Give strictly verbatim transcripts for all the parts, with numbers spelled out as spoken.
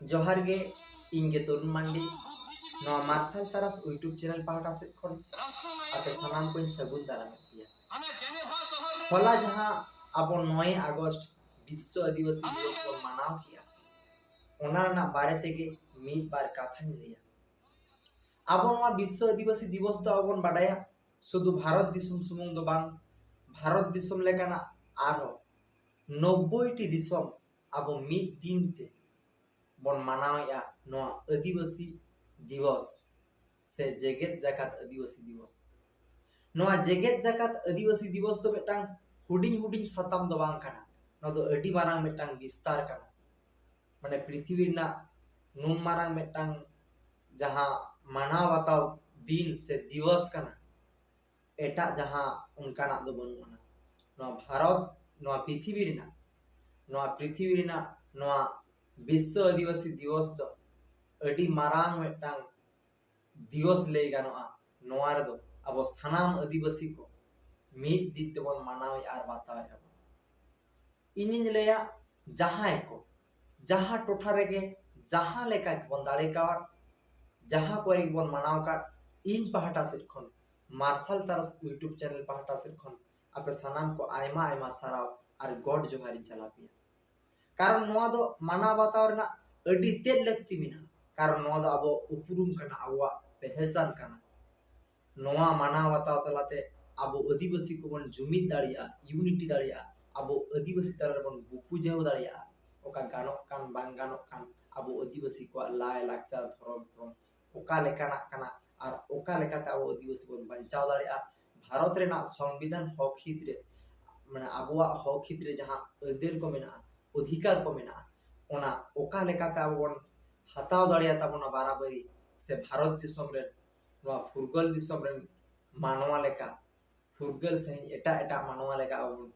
ᱡᱚᱦᱟᱨ ᱜᱮ, ᱤᱧ ᱜᱮ ᱛᱚᱨᱩᱱ ᱢᱟᱱᱰᱤ᱾ ᱱᱚᱣᱟ ᱢᱟᱨᱥᱟᱞ ᱛᱟᱨᱟᱥ YouTube ᱪᱮᱱᱮᱞ ᱯᱟᱦᱴᱟ ᱥᱮᱫ ᱠᱷᱚᱱ ᱟᱯᱮ ᱥᱟᱱᱟᱢ ᱠᱚᱧ ᱥᱟᱹᱜᱩᱱ ᱫᱟᱨᱟᱢᱮᱫ ᱯᱮᱭᱟ᱾ ᱦᱚᱞᱟ ᱡᱟᱦᱟᱸ ᱟᱵᱚ ᱱᱚᱭ ᱟᱜᱚᱥᱴ ᱵᱤᱥᱥᱚ ᱟᱹᱫᱤᱵᱟᱹᱥᱤ ᱫᱤᱵᱚᱥ ᱵᱚᱱ ᱢᱟᱱᱟᱣ ᱠᱮᱜᱼᱟ, ᱚᱱᱟ ᱨᱮᱱᱟᱜ ᱵᱟᱨᱮ ᱛᱮᱜᱮ ᱢᱤᱫ ᱵᱟᱨ ᱠᱟᱛᱷᱟᱧ ᱞᱟᱹᱭᱟ᱾ ᱟᱵᱚ ᱱᱚᱣᱟ ᱵᱤᱥᱥᱚ ᱟᱹᱫᱤᱵᱟᱹᱥᱤ ᱫᱤᱵᱚᱥ ᱫᱚ ᱟᱵᱚ ᱵᱚᱱ ᱵᱟᱰᱟᱭᱟ ᱥᱩᱫᱷᱩ ᱵᱷᱟᱨᱚᱛ ᱫᱤᱥᱚᱢ ᱥᱩᱢᱩᱝ ᱫᱚ ᱵᱟᱝ, ᱵᱷᱟᱨᱚᱛ ᱫᱤᱥᱚᱢ ᱞᱮᱠᱟᱱᱟᱜ ᱟᱨᱦᱚᱸ ᱱᱚᱵᱵᱳᱭ ᱴᱤ ᱫᱤᱥᱚᱢ ᱟᱵᱚ ᱢᱤᱫ ᱫᱤᱱ ᱛᱮ ᱵᱚᱱ ᱢᱟᱱᱟᱣᱮᱫᱼᱟ ᱱᱚᱣᱟ ᱟᱹᱫᱤᱵᱟᱹᱥᱤ ᱫᱤᱵᱚᱥ ᱥᱮ ᱡᱮᱜᱮᱛ ᱡᱟᱠᱟᱛ ᱟᱹᱫᱤᱵᱟᱹᱥᱤ ᱫᱤᱵᱚᱥ᱾ ᱱᱚᱣᱟ ᱡᱮᱜᱮᱛ ᱡᱟᱠᱟᱛ ᱟᱹᱫᱤᱵᱟᱹᱥᱤ ᱫᱤᱵᱚᱥ ᱫᱚ ᱢᱤᱫᱴᱟᱝ ᱦᱩᱰᱤᱧ ᱦᱩᱰᱤᱧ ᱥᱟᱛᱟᱢ ᱫᱚ ᱵᱟᱝ ᱠᱟᱱᱟ, ᱱᱚᱣᱟ ᱫᱚ ᱟᱹᱰᱤ ᱢᱟᱨᱟᱝ ᱢᱤᱫᱴᱟᱝ ᱵᱤᱥᱛᱟᱨ ᱠᱟᱱᱟ᱾ ᱢᱟᱱᱮ ᱯᱨᱤᱛᱷᱤᱵᱤ ᱨᱮᱱᱟᱜ ᱱᱩᱱ ᱢᱟᱨᱟᱝ ᱢᱤᱫᱴᱟᱝ ᱡᱟᱦᱟᱸ ᱢᱟᱱᱟᱣ ᱵᱟᱛᱟᱣ ᱫᱤᱱ ᱥᱮ ᱫᱤᱵᱚᱥ ᱠᱟᱱᱟ, ᱮᱴᱟᱜ ᱡᱟᱦᱟᱸ ᱚᱱᱠᱟᱱᱟᱜ ᱫᱚ ᱵᱟᱹᱱᱩᱜ ᱟᱱᱟ᱾ ᱱᱚᱣᱟ ᱵᱷᱟᱨᱚᱛ, ᱱᱚᱣᱟ ᱯᱨᱤᱛᱷᱤᱵᱤ ᱨᱮᱱᱟᱜ, ᱱᱚᱣᱟ ᱯᱨᱤᱛᱷᱤᱵᱤ ᱨᱮᱱᱟᱜ ᱱᱚᱣᱟ ᱵᱤᱥᱥᱚ ᱟᱹᱫᱤᱵᱟᱹᱥᱤ ᱫᱤᱵᱚᱥ ᱫᱚ ᱟᱹᱰᱤ ᱢᱟᱨᱟᱝ ᱢᱤᱫᱴᱟᱝ ᱫᱤᱵᱚᱥ ᱞᱟᱹᱭ ᱜᱟᱱᱚᱜᱼᱟ᱾ ᱱᱚᱣᱟ ᱨᱮᱫᱚ ᱟᱵᱚ ᱥᱟᱱᱟᱢ ᱟᱹᱫᱤᱵᱟᱹᱥᱤ ᱠᱚ ᱢᱤᱫ ᱫᱤᱱ ᱛᱮᱵᱚᱱ ᱢᱟᱱᱟᱣᱮᱫᱼᱟ ᱟᱨ ᱵᱟᱛᱟᱣᱮᱫᱼᱟ ᱵᱚᱱ᱾ ᱤᱧᱤᱧ ᱞᱟᱹᱭᱟ, ᱡᱟᱦᱟᱸᱭ ᱠᱚ ᱡᱟᱦᱟᱸ ᱴᱚᱴᱷᱟ ᱨᱮᱜᱮ ᱡᱟᱦᱟᱸ ᱞᱮᱠᱟ ᱜᱮᱵᱚᱱ ᱫᱟᱲᱮ ᱠᱟᱣᱟᱫ, ᱡᱟᱦᱟᱸ ᱠᱚᱨᱮ ᱜᱮᱵᱚᱱ ᱢᱟᱱᱟᱣ ᱟᱠᱟᱫ, ᱤᱧ ᱯᱟᱦᱴᱟ ᱥᱮᱫ ᱠᱷᱚᱱ, ᱢᱟᱨᱥᱟᱞ ᱛᱟᱨᱟᱥ YouTube ᱪᱮᱱᱮᱞ ᱯᱟᱦᱴᱟ ᱥᱮᱫ ᱠᱷᱚᱱ ᱟᱯᱮ ᱥᱟᱱᱟᱢ ᱠᱚ ᱟᱭᱢᱟ ᱟᱭᱢᱟ ᱥᱟᱨᱦᱟᱣ ᱟᱨ ᱜᱚᱰ ᱡᱚᱦᱟᱨᱤᱧ ᱪᱟᱞ ᱟᱯᱮᱭᱟ᱾ ᱠᱟᱨᱚᱱ ᱱᱚᱣᱟ ᱫᱚ ᱢᱟᱱᱟᱣ ᱵᱟᱛᱟᱣ ᱨᱮᱱᱟᱜ ᱟᱹᱰᱤ ᱛᱮᱫ ᱞᱟᱹᱠᱛᱤ ᱢᱮᱱᱟᱜᱼᱟ, ᱠᱟᱨᱚᱱ ᱱᱚᱣᱟ ᱫᱚ ᱟᱵᱚ ᱩᱯᱨᱩᱢ ᱠᱟᱱᱟ, ᱟᱵᱚᱣᱟᱜ ᱯᱮᱦᱮᱪᱟᱱ ᱠᱟᱱᱟ᱾ ᱱᱚᱣᱟ ᱢᱟᱱᱟᱣ ᱵᱟᱛᱟᱣ ᱛᱟᱞᱟᱛᱮ ᱟᱵᱚ ᱟᱹᱫᱤᱵᱟᱹᱥᱤ ᱠᱚᱵᱚᱱ ᱡᱩᱢᱤᱫ ᱫᱟᱲᱮᱭᱟᱜᱼᱟ, ᱤᱭᱩᱱᱤᱴᱤ ᱫᱟᱲᱮᱭᱟᱜᱼᱟ, ᱟᱵᱚ ᱟᱹᱫᱤᱵᱟᱹᱥᱤ ᱛᱟᱞᱟ ᱨᱮᱵᱚᱱ ᱵᱩᱯᱩᱡᱟᱹᱣ ᱫᱟᱲᱮᱭᱟᱜᱼᱟ᱾ ᱚᱠᱟ ᱜᱟᱱᱚᱜ ᱠᱟᱱ ᱵᱟᱝ ᱜᱟᱱᱚᱜ ᱠᱟᱱ ᱟᱵᱚ ᱟᱹᱫᱤᱵᱟᱹᱥᱤ ᱠᱚᱣᱟᱜ ᱞᱟᱭ ᱞᱟᱠᱪᱟᱨ, ᱫᱷᱚᱨᱚᱢ ᱠᱚᱨᱚᱢ ᱚᱠᱟ ᱞᱮᱠᱟᱱᱟᱜ ᱠᱟᱱᱟ ᱟᱨ ᱚᱠᱟ ᱞᱮᱠᱟᱛᱮ ᱟᱵᱚ ᱟᱹᱫᱤᱵᱟᱹᱥᱤ ᱵᱚᱱ ᱵᱟᱧᱪᱟᱣ ᱫᱟᱲᱮᱭᱟᱜᱼᱟ᱾ ᱵᱷᱟᱨᱚᱛ ᱨᱮᱱᱟᱜ ᱥᱚᱝᱵᱤᱫᱷᱟᱱ ᱦᱚᱠ ᱦᱤᱛ ᱨᱮ, ᱢᱟᱱᱮ ᱟᱵᱚᱣᱟᱜ ᱦᱚᱠ ᱦᱤᱛ ᱨᱮ ᱡᱟᱦᱟᱸ ᱟᱹᱭᱫᱟᱹᱨ ᱠᱚ ᱢᱮᱱᱟᱜᱼᱟ, ᱚᱫᱷᱤᱠᱟᱨ ᱠᱚ ᱢᱮᱱᱟᱜᱼᱟ, ᱚᱱᱟ ᱚᱠᱟ ᱞᱮᱠᱟᱛᱮ ᱟᱵᱚ ᱵᱚᱱ ᱦᱟᱛᱟᱣ ᱫᱟᱲᱮᱭᱟᱛᱟ ᱵᱚᱱᱟ ᱵᱟᱨᱟᱵᱟᱹᱨᱤ, ᱥᱮ ᱵᱷᱟᱨᱚᱛ ᱫᱤᱥᱚᱢ ᱨᱮᱱ, ᱱᱚᱣᱟ ᱯᱷᱩᱨᱜᱟᱹᱞ ᱫᱤᱥᱚᱢ ᱨᱮᱱ ᱢᱟᱱᱣᱟ ᱞᱮᱠᱟ, ᱯᱷᱩᱨᱜᱟᱹᱞ ᱥᱟᱺᱦᱤᱡ ᱮᱴᱟᱜ ᱮᱴᱟᱜ ᱢᱟᱱᱣᱟ ᱞᱮᱠᱟ ᱟᱵᱚ ᱵᱚᱱ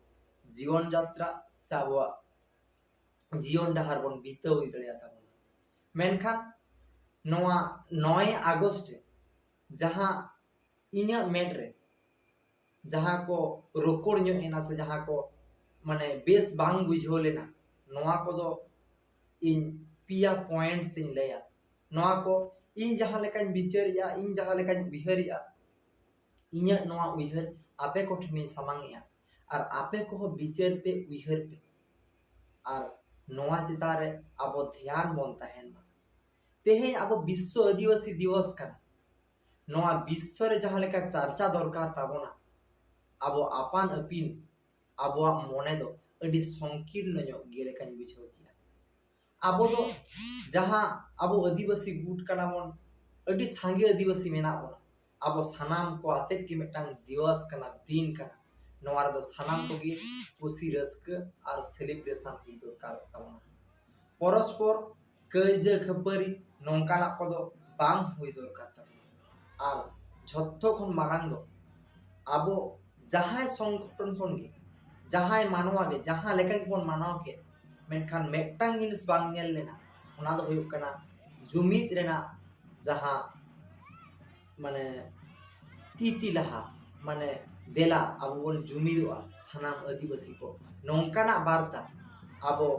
ᱡᱤᱭᱚᱱ ᱡᱟᱛᱨᱟ ᱥᱮ ᱟᱵᱚᱣᱟᱜ ᱡᱤᱭᱚᱱ ᱰᱟᱦᱟᱨ ᱵᱚᱱ ᱵᱤᱛᱟᱹᱣ ᱤᱫᱤ ᱫᱟᱲᱮᱭᱟᱛᱟ ᱵᱚᱱᱟ᱾ ᱢᱮᱱᱠᱷᱟᱱ ᱱᱚᱣᱟ ᱱᱚᱭ ᱟᱜᱚᱥᱴ ᱨᱮ ᱡᱟᱦᱟᱸ ᱤᱧᱟᱹᱜ ᱢᱮᱫ ᱨᱮ ᱡᱟᱦᱟᱸ ᱠᱚ ᱨᱚᱠᱚᱲ ᱧᱚᱜ ᱮᱱᱟ ᱥᱮ ᱡᱟᱦᱟᱸ ᱠᱚ ᱢᱟᱱᱮ ᱵᱮᱥ ᱵᱟᱝ ᱵᱩᱡᱷᱟᱹᱣ ᱞᱮᱱᱟ, ᱱᱚᱣᱟ ᱠᱚᱫᱚ ᱤᱧ ᱯᱮᱭᱟ ᱯᱚᱭᱮᱱᱴ ᱛᱤᱧ ᱞᱟᱹᱭᱟ᱾ ᱱᱚᱣᱟ ᱠᱚ ᱤᱧ ᱡᱟᱦᱟᱸ ᱞᱮᱠᱟᱧ ᱵᱤᱪᱟᱹᱨᱮᱜᱼᱟ, ᱤᱧ ᱡᱟᱦᱟᱸ ᱞᱮᱠᱟᱧ ᱩᱭᱦᱟᱹᱨᱮᱜᱼᱟ, ᱤᱧᱟᱹᱜ ᱱᱚᱣᱟ ᱩᱭᱦᱟᱹᱨ ᱟᱯᱮ ᱠᱚ ᱴᱷᱮᱱᱤᱧ ᱥᱟᱢᱟᱝᱮᱜᱼᱟ᱾ ᱟᱨ ᱟᱯᱮ ᱠᱚᱦᱚᱸ ᱵᱤᱪᱟᱹᱨ ᱯᱮ, ᱩᱭᱦᱟᱹᱨ ᱯᱮ᱾ ᱟᱨ ᱱᱚᱣᱟ ᱪᱮᱛᱟᱱ ᱨᱮ ᱟᱵᱚ ᱫᱷᱮᱭᱟᱱ ᱵᱚᱱ ᱛᱟᱦᱮᱱ ᱢᱟ᱾ ᱛᱮᱦᱮᱧ ᱟᱵᱚ ᱵᱤᱥᱥᱚ ᱟᱹᱫᱤᱵᱟᱹᱥᱤ ᱫᱤᱵᱚᱥ ᱠᱟᱱᱟ᱾ ᱱᱚᱣᱟ ᱵᱤᱥᱥᱚ ᱨᱮ ᱡᱟᱦᱟᱸ ᱞᱮᱠᱟ ᱪᱟᱨᱪᱟ ᱫᱚᱨᱠᱟᱨ ᱛᱟᱵᱚᱱᱟ, ᱟᱵᱚ ᱟᱯᱟᱱ ᱟᱹᱯᱤᱱ ᱟᱵᱚᱣᱟᱜ ᱢᱚᱱᱮ ᱫᱚ ᱟᱹᱰᱤ ᱥᱚᱝᱠᱤᱨᱱᱚ ᱧᱚᱜ ᱜᱮ ᱞᱮᱠᱟᱧ ᱵᱩᱡᱷᱟᱹᱣ ᱠᱮᱭᱟ᱾ ᱟᱵᱚ ᱫᱚ ᱡᱟᱦᱟᱸ ᱟᱵᱚ ᱟᱹᱫᱤᱵᱟᱹᱥᱤ ᱜᱩᱴ ᱠᱟᱱᱟ ᱵᱚᱱ, ᱟᱹᱰᱤ ᱥᱟᱸᱜᱮ ᱟᱹᱫᱤᱵᱟᱹᱥᱤ ᱢᱮᱱᱟᱜ ᱵᱚᱱᱟ᱾ ᱟᱵᱚ ᱥᱟᱱᱟᱢ ᱠᱚ ᱟᱛᱮᱫ ᱜᱮ ᱢᱤᱫᱴᱟᱝ ᱫᱤᱵᱚᱥ ᱠᱟᱱᱟ, ᱫᱤᱱ ᱠᱟᱱᱟ᱾ ᱱᱚᱣᱟ ᱨᱮᱫᱚ ᱥᱟᱱᱟᱢ ᱠᱚᱜᱮ ᱠᱩᱥᱤ ᱨᱟᱹᱥᱠᱟᱹ ᱟᱨ ᱥᱮᱞᱤᱵᱨᱮᱥᱚᱱ ᱦᱩᱭ ᱫᱚᱨᱠᱟᱨᱚᱜ ᱛᱟᱵᱚᱱᱟ᱾ ᱯᱚᱨᱚᱥᱯᱚᱨ ᱠᱟᱹᱭᱡᱟᱹ ᱠᱷᱟᱹᱯᱟᱹᱨᱤ ᱱᱚᱝᱠᱟᱱᱟᱜ ᱠᱚᱫᱚ ᱵᱟᱝ ᱦᱩᱭ ᱫᱚᱨᱠᱟᱨ ᱛᱟᱵᱚᱱᱟ᱾ ᱟᱨ ᱡᱷᱚᱛᱚ ᱠᱷᱚᱱ ᱢᱟᱨᱟᱝ ᱫᱚ ᱟᱵᱚ ᱡᱟᱦᱟᱸᱭ ᱥᱚᱝᱜᱚᱴᱷᱚᱱ ᱠᱷᱚᱱ ᱜᱮ, ᱡᱟᱦᱟᱸᱭ ᱢᱟᱱᱣᱟ ᱜᱮ ᱡᱟᱦᱟᱸ ᱞᱮᱠᱟ ᱜᱮᱵᱚᱱ ᱢᱟᱱᱟᱣ ᱠᱮᱫ, ᱢᱮᱱᱠᱷᱟᱱ ᱢᱤᱫᱴᱟᱝ ᱡᱤᱱᱤᱥ ᱵᱟᱝ ᱧᱮᱞ ᱞᱮᱱᱟ, ᱚᱱᱟ ᱫᱚ ᱦᱩᱭᱩᱜ ᱠᱟᱱᱟ ᱡᱩᱢᱤᱫ ᱨᱮᱱᱟᱜ ᱡᱟᱦᱟᱸ ᱢᱟᱱᱮ ᱛᱤ ᱛᱤ ᱞᱟᱦᱟ, ᱢᱟᱱᱮ ᱫᱮᱞᱟ ᱟᱵᱚ ᱵᱚᱱ ᱡᱩᱢᱤᱫᱚᱜᱼᱟ ᱥᱟᱱᱟᱢ ᱟᱹᱫᱤᱵᱟᱹᱥᱤ ᱠᱚ, ᱱᱚᱝᱠᱟᱱᱟᱜ ᱵᱟᱨᱛᱟ ᱟᱵᱚ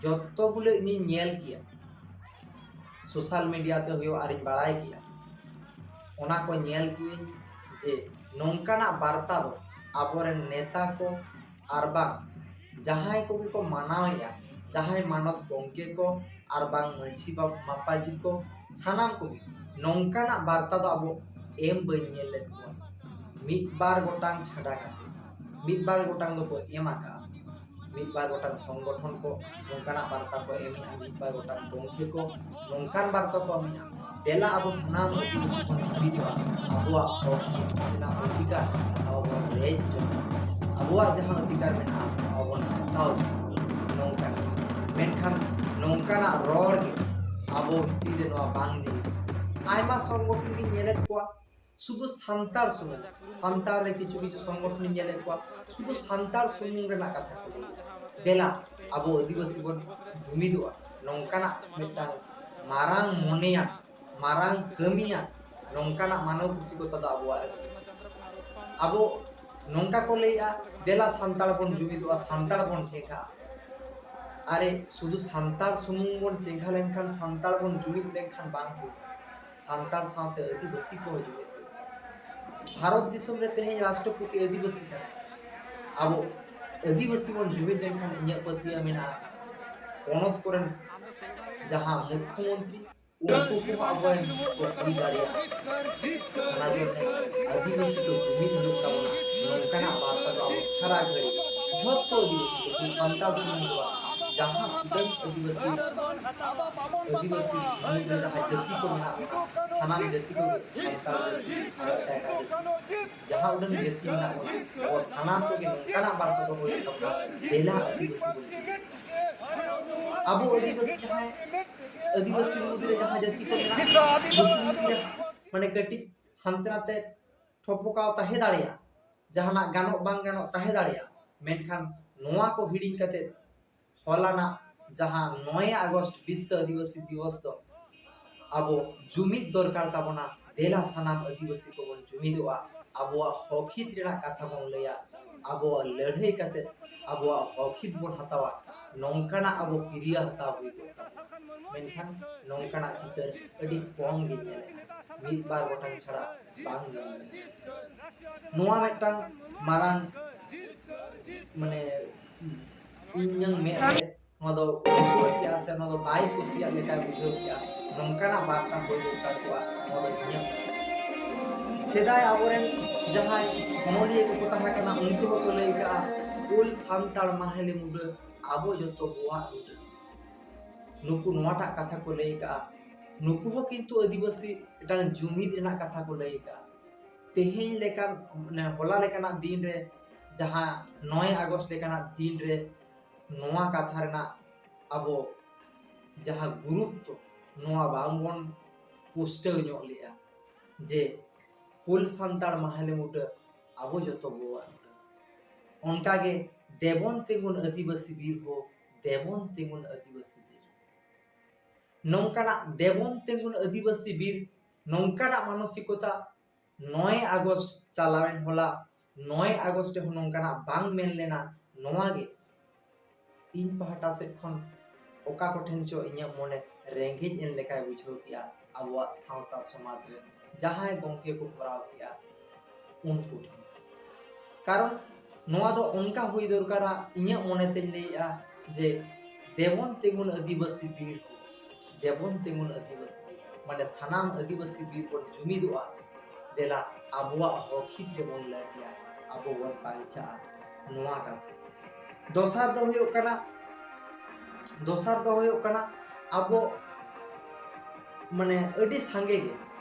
ᱡᱚᱛᱚ ᱜᱩᱞᱟᱹ ᱤᱧᱤᱧ ᱧᱮᱞ ᱠᱮᱜᱼᱟ, ᱥᱳᱥᱟᱞ ᱢᱤᱰᱤᱭᱟ ᱛᱮ ᱦᱩᱭᱩᱜ ᱟᱨᱤᱧ ᱵᱟᱲᱟᱭ ᱠᱮᱜᱼᱟ᱾ ᱚᱱᱟ ᱠᱚ ᱧᱮᱞ ᱠᱮᱜᱼᱟᱹᱧ ᱡᱮ ᱱᱚᱝᱠᱟᱱᱟᱜ ᱵᱟᱨᱛᱟ ᱫᱚ ᱟᱵᱚᱨᱮᱱ ᱱᱮᱛᱟ ᱠᱚ ᱟᱨ ᱵᱟᱝ ᱡᱟᱦᱟᱸᱭ ᱠᱚᱜᱮ ᱠᱚ ᱢᱟᱱᱟᱣᱮᱜᱼᱟ, ᱡᱟᱦᱟᱸᱭ ᱢᱟᱱᱚᱛ ᱜᱚᱢᱠᱮ ᱠᱚ ᱟᱨ ᱵᱟᱝ ᱢᱟᱹᱡᱷᱤ ᱵᱟᱵᱟ ᱢᱟᱯᱟᱡᱤ ᱠᱚ, ᱥᱟᱱᱟᱢ ᱠᱚᱜᱮ ᱱᱚᱝᱠᱟᱱᱟᱜ ᱵᱟᱨᱛᱟ ᱫᱚ ᱟᱵᱚ ᱮᱢ ᱵᱟᱹᱧ ᱧᱮᱞ ᱞᱮᱫ ᱠᱚᱣᱟ᱾ ᱢᱤᱫ ᱵᱟᱨ ᱜᱚᱴᱟᱝ ᱪᱷᱟᱰᱟ ᱠᱟᱛᱮ, ᱢᱤᱫ ᱵᱟᱨ ᱜᱚᱴᱟᱝ ᱫᱚᱠᱚ ᱮᱢ ᱟᱠᱟᱫᱼᱟ᱾ ᱢᱤᱫ ᱵᱟᱨ ᱜᱚᱴᱟᱝ ᱥᱚᱝᱜᱚᱴᱷᱚᱱ ᱠᱚ ᱱᱚᱝᱠᱟᱱᱟᱜ ᱵᱟᱨᱛᱟ ᱠᱚ ᱮᱢᱮᱜᱼᱟ, ᱢᱤᱫ ᱵᱟᱨ ᱜᱚᱴᱟᱝ ᱜᱚᱢᱠᱮ ᱠᱚ ᱱᱚᱝᱠᱟᱱ ᱵᱟᱨᱛᱟ ᱠᱚ ᱮᱢᱮᱜᱼᱟ᱾ ᱫᱮᱞᱟ ᱟᱵᱚ ᱥᱟᱱᱟᱢ ᱟᱹᱫᱤᱵᱟᱹᱥᱤ ᱵᱚᱱ ᱡᱩᱢᱤᱫᱚᱜᱼᱟ, ᱟᱵᱚᱣᱟᱜ ᱦᱚᱠ ᱨᱮᱱᱟᱜ ᱚᱫᱷᱤᱠᱟᱨ ᱟᱵᱚ ᱵᱚᱱ ᱨᱮᱡ ᱡᱚᱝᱟ, ᱟᱵᱚᱣᱟᱜ ᱡᱟᱦᱟᱸ ᱚᱫᱷᱤᱠᱟᱨ ᱢᱮᱱᱟᱜᱼᱟ ᱟᱵᱚ ᱵᱚᱱ ᱦᱟᱛᱟᱣ ᱡᱚᱝᱟ, ᱱᱚᱝᱠᱟᱱ᱾ ᱢᱮᱱᱠᱷᱟᱱ ᱱᱚᱝᱠᱟᱱᱟᱜ ᱨᱚᱲ ᱜᱮ ᱟᱵᱚ ᱵᱷᱤᱛᱤᱨ ᱨᱮ ᱱᱚᱣᱟ ᱵᱟᱝ ᱧᱮᱞ ᱠᱟᱱᱟ᱾ ᱟᱭᱢᱟ ᱥᱚᱝᱜᱚᱴᱷᱚᱱ ᱜᱤᱧ ᱧᱮᱞᱮᱫ ᱠᱚᱣᱟ ᱥᱩᱫᱷᱩ ᱥᱟᱱᱛᱟᱲ ᱥᱩᱢᱩᱝ, ᱥᱟᱱᱛᱟᱲ ᱨᱮ ᱠᱤᱪᱷᱩ ᱠᱤᱪᱷᱩ ᱥᱚᱝᱜᱚᱴᱷᱚᱱᱤᱧ ᱧᱮᱞᱮᱫ ᱠᱚᱣᱟ ᱥᱩᱫᱷᱩ ᱥᱟᱱᱛᱟᱲ ᱥᱩᱢᱩᱝ ᱨᱮᱱᱟᱜ ᱠᱟᱛᱷᱟ ᱠᱚ ᱞᱟᱹᱭᱟ᱾ ᱫᱮᱞᱟ ᱟᱵᱚ ᱟᱹᱫᱤᱵᱟᱹᱥᱤ ᱵᱚᱱ ᱡᱩᱢᱤᱫᱚᱜᱼᱟ, ᱱᱚᱝᱠᱟᱱᱟᱜ ᱢᱤᱫᱴᱟᱝ ᱢᱟᱨᱟᱝ ᱢᱚᱱᱮᱭᱟᱱ, ᱢᱟᱨᱟᱝ ᱠᱟᱹᱢᱤᱭᱟᱱ ᱱᱚᱝᱠᱟᱱᱟᱜ ᱢᱟᱱᱚᱥᱤᱠᱚᱛᱟ ᱫᱚ ᱟᱵᱚᱣᱟᱜ ᱨᱮ ᱵᱟᱹᱱᱩᱜᱼᱟ᱾ ᱟᱵᱚ ᱱᱚᱝᱠᱟ ᱠᱚ ᱞᱟᱹᱭᱮᱜᱼᱟ, ᱫᱮᱞᱟ ᱥᱟᱱᱛᱟᱲ ᱵᱚᱱ ᱡᱩᱢᱤᱫᱚᱜᱼᱟ, ᱥᱟᱱᱛᱟᱲ ᱵᱚᱱ ᱪᱮᱸᱜᱷᱟᱜᱼᱟ᱾ ᱟᱨᱮ, ᱥᱩᱫᱷᱩ ᱥᱟᱱᱛᱟᱲ ᱥᱩᱢᱩᱝ ᱵᱚᱱ ᱪᱮᱸᱜᱷᱟ ᱞᱮᱱᱠᱷᱟᱱ, ᱥᱟᱱᱛᱟᱲ ᱵᱚᱱ ᱡᱩᱢᱤᱫ ᱞᱮᱱᱠᱷᱟᱱ ᱵᱟᱝ ᱦᱩᱭᱩᱜᱼᱟ᱾ ᱥᱟᱱᱛᱟᱲ ᱥᱟᱶᱛᱮ ᱟᱹᱫᱤᱵᱟᱹᱥᱤ ᱠᱚᱦᱚᱸ ᱡᱩᱢᱤᱫ ᱦᱩᱭᱩᱜᱼᱟ᱾ ᱵᱷᱟᱨᱚᱛ ᱫᱤᱥᱚᱢ ᱨᱮ ᱛᱮᱦᱮᱧ ᱨᱟᱥᱴᱨᱚᱯᱚᱛᱤ ᱟᱹᱫᱤᱵᱟᱹᱥᱤ ᱠᱟᱱᱟᱭ᱾ ᱟᱵᱚ ᱟᱹᱫᱤᱵᱟᱹᱥᱤ ᱵᱚᱱ ᱡᱩᱢᱤᱫ ᱞᱮᱱᱠᱷᱟᱱ, ᱤᱧᱟᱹᱜ ᱯᱟᱹᱛᱭᱟᱹᱣ ᱢᱮᱱᱟᱜᱼᱟ, ᱯᱚᱱᱚᱛ ᱠᱚᱨᱮᱱ ᱡᱟᱦᱟᱸ ᱢᱩᱠᱷᱭᱚᱢᱚᱱᱛᱨᱤ, ᱩᱱᱠᱩ ᱠᱚᱦᱚᱸ ᱟᱵᱚᱨᱮᱱ ᱠᱚ ᱦᱩᱭ ᱫᱟᱲᱮᱭᱟᱜᱼᱟ᱾ ᱚᱱᱟ ᱡᱚᱱᱱᱮ ᱟᱹᱫᱤᱵᱟᱹᱥᱤ ᱠᱚ ᱡᱩᱢᱤᱫ ᱦᱩᱭᱩᱜ ᱛᱟᱵᱚᱱᱟ᱾ ᱱᱚᱝᱠᱟᱱᱟᱜ ᱵᱟᱨᱛᱟ ᱫᱚ ᱟᱵᱚ ᱥᱟᱨᱟ ᱜᱷᱟᱹᱲᱤ ᱡᱷᱚᱛᱚ ᱟᱹᱫᱤᱵᱟᱹᱥᱤ ᱠᱚ, ᱥᱩᱫᱷᱩ ᱥᱟᱱᱛᱟᱲ ᱥᱩᱢᱩᱝ ᱫᱚ ᱵᱟᱝ, ᱡᱟᱦᱟᱸ ᱩᱰᱟᱹᱝ ᱟᱹᱫᱤᱵᱟᱹᱥᱤ, ᱟᱹᱫᱤᱵᱟᱹᱥᱤ ᱢᱩᱫᱽ ᱨᱮ ᱡᱟᱦᱟᱸ ᱡᱟᱹᱛᱤ ᱠᱚ ᱢᱮᱱᱟᱜ ᱵᱚᱱᱟ, ᱥᱟᱱᱟᱢ ᱡᱟᱹᱛᱤ ᱠᱚ, ᱥᱟᱱᱛᱟᱲ ᱡᱟᱹᱛᱤ ᱟᱨ ᱮᱴᱟᱜ ᱮᱴᱟᱜ ᱡᱟᱹᱛᱤ, ᱡᱟᱦᱟᱸ ᱩᱰᱟᱹᱝ ᱡᱟᱹᱛᱤ ᱢᱮᱱᱟᱜ ᱵᱚᱱᱟ, ᱟᱵᱚ ᱥᱟᱱᱟᱢ ᱠᱚᱜᱮ ᱱᱚᱝᱠᱟᱱᱟᱜ ᱵᱟᱨᱛᱟ ᱫᱚᱦᱚ ᱦᱩᱭᱩᱜ ᱛᱟᱵᱚᱱᱟ, ᱫᱮᱞᱟ ᱟᱹᱫᱤᱵᱟᱹᱥᱤ ᱵᱚᱱ ᱡᱩᱢᱤᱫ᱾ ᱟᱵᱚ ᱟᱹᱫᱤᱵᱟᱹᱥᱤ ᱡᱟᱦᱟᱸᱭ, ᱟᱹᱫᱤᱵᱟᱹᱥᱤ ᱢᱩᱫᱽᱨᱮ ᱡᱟᱦᱟᱸ ᱡᱟᱹᱛᱤ ᱠᱚ ᱢᱮᱱᱟᱜ ᱠᱚᱣᱟ, ᱱᱩᱠᱩ ᱢᱩᱫᱽᱨᱮ ᱢᱟᱱᱮ ᱠᱟᱹᱴᱤᱡ ᱦᱟᱱᱛᱮ ᱱᱟᱛᱮ ᱴᱷᱚᱯᱚᱠᱟᱣ ᱛᱟᱦᱮᱸ ᱫᱟᱲᱮᱭᱟᱜᱼᱟ, ᱡᱟᱦᱟᱱᱟᱜ ᱜᱟᱱᱚᱜ ᱵᱟᱝ ᱜᱟᱱᱚᱜ ᱛᱟᱦᱮᱸ ᱫᱟᱲᱮᱭᱟᱜᱼᱟ, ᱢᱮᱱᱠᱷᱟᱱ ᱱᱚᱣᱟ ᱠᱚ ᱦᱤᱲᱤᱧ ᱠᱟᱛᱮ ᱦᱚᱞᱟᱱᱟᱜ ᱡᱟᱦᱟᱸ ᱱᱚᱭ ᱟᱜᱚᱥᱴ ᱵᱤᱥᱥᱚ ᱟᱹᱫᱤᱵᱟᱹᱥᱤ ᱫᱤᱵᱚᱥ ᱫᱚ ᱟᱵᱚ ᱡᱩᱢᱤᱫ ᱫᱚᱨᱠᱟᱨ ᱛᱟᱵᱚᱱᱟ᱾ ᱫᱮᱞᱟ ᱥᱟᱱᱟᱢ ᱟᱹᱫᱤᱵᱟᱹᱥᱤ ᱠᱚᱵᱚᱱ ᱡᱩᱢᱤᱫᱚᱜᱼᱟ, ᱟᱵᱚᱣᱟᱜ ᱦᱚᱠ ᱦᱤᱛ ᱨᱮᱱᱟᱜ ᱠᱟᱛᱷᱟ ᱵᱚᱱ ᱞᱟᱹᱭᱟ, ᱟᱵᱚᱣᱟᱜ ᱞᱟᱹᱲᱦᱟᱹᱭ ᱠᱟᱛᱮ ᱟᱵᱚᱣᱟᱜ ᱦᱚᱠ ᱦᱤᱛ ᱵᱚᱱ ᱦᱟᱛᱟᱣᱟ᱾ ᱱᱚᱝᱠᱟᱱᱟᱜ ᱟᱵᱚ ᱠᱤᱨᱭᱟᱹ ᱦᱟᱛᱟᱣ ᱦᱩᱭ ᱠᱚᱜ ᱛᱟᱵᱚᱱᱟ, ᱢᱮᱱᱠᱷᱟᱱ ᱱᱚᱝᱠᱟᱱᱟᱜ ᱪᱤᱛᱟᱹᱨ ᱟᱹᱰᱤ ᱠᱚᱢ ᱜᱮ ᱧᱮᱞᱮᱜᱼᱟ, ᱢᱤᱫ ᱵᱟᱨ ᱜᱚᱴᱟᱝ ᱪᱷᱟᱲᱟ ᱵᱟᱝ ᱧᱮᱞ ᱧᱟᱢᱚᱜᱼᱟ᱾ ᱱᱚᱣᱟ ᱢᱤᱫᱴᱟᱝ ᱢᱟᱨᱟᱝ, ᱢᱟᱱᱮ, ᱤᱧᱟᱹᱝ ᱢᱮᱫ ᱨᱮ ᱱᱚᱣᱟ ᱫᱚ ᱩᱭᱦᱟᱹᱨ ᱠᱮᱜᱼᱟ ᱥᱮ ᱱᱚᱣᱟ ᱫᱚ ᱵᱟᱭ ᱠᱩᱥᱤᱭᱟᱜ ᱞᱮᱠᱟᱭ ᱵᱩᱡᱷᱟᱹᱣ ᱠᱮᱜᱼᱟ, ᱱᱚᱝᱠᱟᱱᱟᱜ ᱵᱟᱨᱛᱟ ᱦᱩᱭ ᱫᱚᱨᱠᱟᱨ ᱠᱚᱜᱼᱟ᱾ ᱱᱚᱣᱟ ᱫᱚ ᱤᱧᱟᱹᱜ, ᱥᱮᱫᱟᱭ ᱟᱵᱚᱨᱮᱱ ᱡᱟᱦᱟᱸᱭ ᱚᱱᱚᱞᱤᱭᱟᱹ ᱠᱚᱠᱚ ᱛᱟᱦᱮᱸ ᱠᱟᱱᱟ, ᱩᱱᱠᱩ ᱦᱚᱸᱠᱚ ᱞᱟᱹᱭ ᱠᱟᱜᱼᱟ, "ᱠᱩᱞ ᱥᱟᱱᱛᱟᱲ ᱢᱟᱦᱮᱞᱮ ᱢᱩᱰᱟᱹ, ᱟᱵᱚ ᱡᱚᱛᱚ ᱵᱚᱣᱟᱜ ᱨᱩᱰᱟᱹ᱾" ᱱᱩᱠᱩ ᱱᱚᱣᱟᱴᱟᱜ ᱠᱟᱛᱷᱟ ᱠᱚ ᱞᱟᱹᱭ ᱠᱟᱜᱼᱟ᱾ ᱱᱩᱠᱩ ᱦᱚᱸ ᱠᱤᱱᱛᱩ ᱟᱹᱫᱤᱵᱟᱹᱥᱤ ᱢᱤᱫᱴᱟᱝ ᱡᱩᱢᱤᱫ ᱨᱮᱱᱟᱜ ᱠᱟᱛᱷᱟ ᱠᱚ ᱞᱟᱹᱭ ᱠᱟᱜᱼᱟ᱾ ᱛᱮᱦᱮᱧ ᱞᱮᱠᱟᱱ, ᱢᱟᱱᱮ, ᱦᱚᱞᱟ ᱞᱮᱠᱟᱱᱟᱜ ᱫᱤᱱ ᱨᱮ, ᱡᱟᱦᱟᱸ ᱱᱚᱭ ᱟᱜᱚᱥᱴ ᱞᱮᱠᱟᱱᱟᱜ ᱫᱤᱱ ᱨᱮ ᱱᱚᱣᱟ ᱠᱟᱛᱷᱟ ᱨᱮᱱᱟᱜ ᱟᱵᱚ ᱡᱟᱦᱟᱸ ᱜᱩᱨᱩᱛᱛᱚ, ᱱᱚᱣᱟ ᱵᱟᱝᱵᱚᱱ ᱯᱩᱥᱴᱟᱹᱣ ᱧᱚᱜ ᱞᱮᱜᱼᱟ ᱡᱮ ᱠᱩᱞ ᱥᱟᱱᱛᱟᱲ ᱢᱟᱦᱟᱞᱮ ᱢᱩᱰᱟᱹ, ᱟᱵᱚ ᱡᱚᱛᱚ ᱵᱚᱣᱟᱜ ᱨᱩᱰᱟᱹ᱾ ᱚᱱᱠᱟᱜᱮ ᱫᱮᱵᱚᱱ ᱛᱤᱸᱜᱩᱱ ᱟᱹᱫᱤᱵᱟᱹᱥᱤ ᱵᱤᱨ ᱦᱳ, ᱫᱮᱵᱚᱱ ᱛᱤᱸᱜᱩᱱ ᱟᱹᱫᱤᱵᱟᱹᱥᱤ ᱵᱤᱨ᱾ ᱱᱚᱝᱠᱟᱱᱟᱜ ᱫᱮᱵᱚᱱ ᱛᱤᱸᱜᱩᱱ ᱟᱹᱫᱤᱵᱟᱹᱥᱤ ᱵᱤᱨ, ᱱᱚᱝᱠᱟᱱᱟᱜ ᱢᱟᱱᱚᱥᱤᱠᱚᱛᱟ ᱱᱚᱭ ᱟᱜᱚᱥᱴ ᱪᱟᱞᱟᱣᱮᱱ ᱦᱚᱞᱟ, ᱱᱚᱭ ᱟᱜᱚᱥᱴ ᱨᱮᱦᱚᱸ ᱱᱚᱝᱠᱟᱱᱟᱜ ᱵᱟᱝ ᱢᱮᱱ ᱞᱮᱱᱟ᱾ ᱱᱚᱣᱟ ᱜᱮ ᱤᱧ ᱯᱟᱦᱴᱟ ᱥᱮᱫ ᱠᱷᱚᱱ ᱚᱠᱟ ᱠᱚᱴᱷᱮᱱ ᱪᱚ ᱤᱧᱟᱹᱜ ᱢᱚᱱᱮ ᱨᱮᱸᱜᱮᱡ ᱮᱱ ᱞᱮᱠᱟᱭ ᱵᱩᱡᱷᱟᱹᱣ ᱠᱮᱜᱼᱟ ᱟᱵᱚᱣᱟᱜ ᱥᱟᱶᱛᱟ ᱥᱚᱢᱟᱡᱽ ᱨᱮ ᱡᱟᱦᱟᱸᱭ ᱜᱚᱢᱠᱮ ᱠᱚ ᱠᱚᱨᱟᱣ ᱠᱮᱜᱼᱟ ᱩᱱᱠᱩ ᱴᱷᱮᱱ᱾ ᱠᱟᱨᱚᱱ ᱱᱚᱣᱟ ᱫᱚ ᱚᱱᱠᱟ ᱦᱩᱭ ᱫᱚᱨᱠᱟᱨᱟ, ᱤᱧᱟᱹᱜ ᱢᱚᱱᱮ ᱛᱮᱧ ᱞᱟᱹᱭᱮᱜᱼᱟ ᱡᱮ ᱫᱮᱵᱚᱱ ᱛᱤᱸᱜᱩᱱ ᱟᱹᱫᱤᱵᱟᱹᱥᱤ ᱵᱤᱨ ᱠᱚ, ᱫᱮᱵᱚᱱ ᱛᱤᱸᱜᱩᱱ ᱟᱹᱫᱤᱵᱟᱹᱥᱤ ᱵᱤᱨ, ᱢᱟᱱᱮ ᱥᱟᱱᱟᱢ ᱟᱹᱫᱤᱵᱟᱹᱥᱤ ᱵᱤᱨ ᱵᱚᱱ ᱡᱩᱢᱤᱫᱚᱜᱼᱟ, ᱫᱮᱞᱟ ᱟᱵᱚᱣᱟᱜ ᱦᱚᱠ ᱦᱤᱛ ᱨᱮᱵᱚᱱ ᱞᱟᱹᱲᱦᱟᱹᱭᱟ, ᱟᱵᱚ ᱵᱚᱱ ᱵᱟᱧᱪᱟᱜᱼᱟ, ᱱᱚᱣᱟ ᱠᱟᱛᱷᱟ᱾ ᱫᱚᱥᱟᱨ ᱫᱚ ᱦᱩᱭᱩᱜ ᱠᱟᱱᱟ, ᱫᱚᱥᱟᱨ ᱫᱚ ᱦᱩᱭᱩᱜ ᱠᱟᱱᱟ ᱟᱵᱚ ᱢᱟᱱᱮ ᱟᱹᱰᱤ ᱥᱟᱸᱜᱮ ᱜᱮ